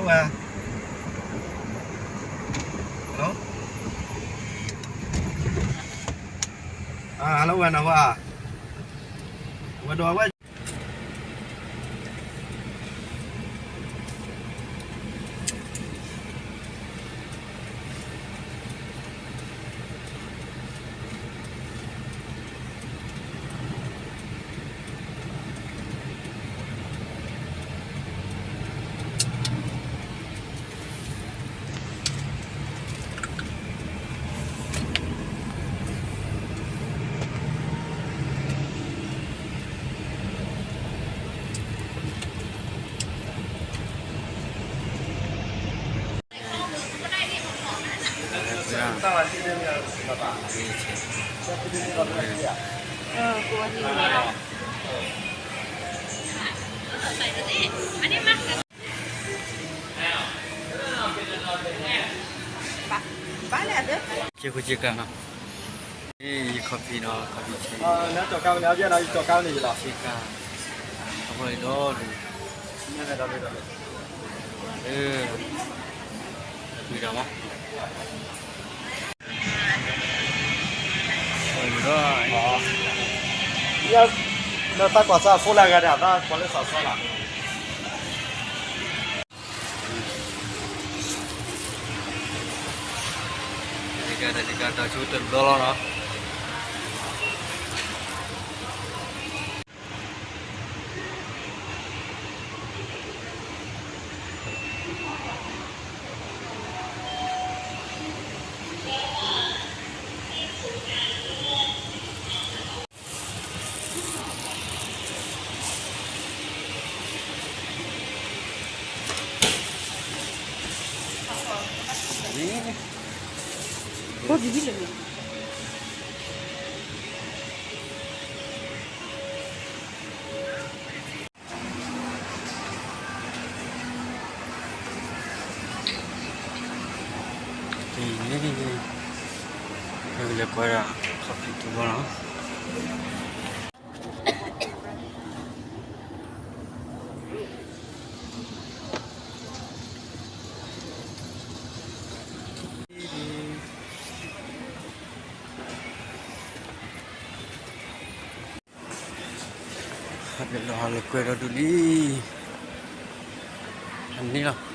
ဝဲ, hello, အ hello ဝဲနီၤဝဲ, ဝဲဒီးဝဲ က့ၤဃုက့ၤကၤနီၤ, အံၤ coffee နီၤ, coffee ဆ့, ဆ့ကၤ, အဝဲဒီးဒုး, လၢ, ကွံာ်ဒီးမး, ဒီး, လၢတၢ်ကွၢ်စၢ်ဖိလၢအဂၤဒီး တၢ်ကွၢ်လၢစးစီလီၤ. တၢ်ဆူတဘျီလီၤနီၤ. လဲၤကွၢ်ဒၣ် coffee တဘျီနီၤ. ဟးလဲၤကွၢ်ဒီးဒုးလံ, ဟးန့ၣ်လီၤ.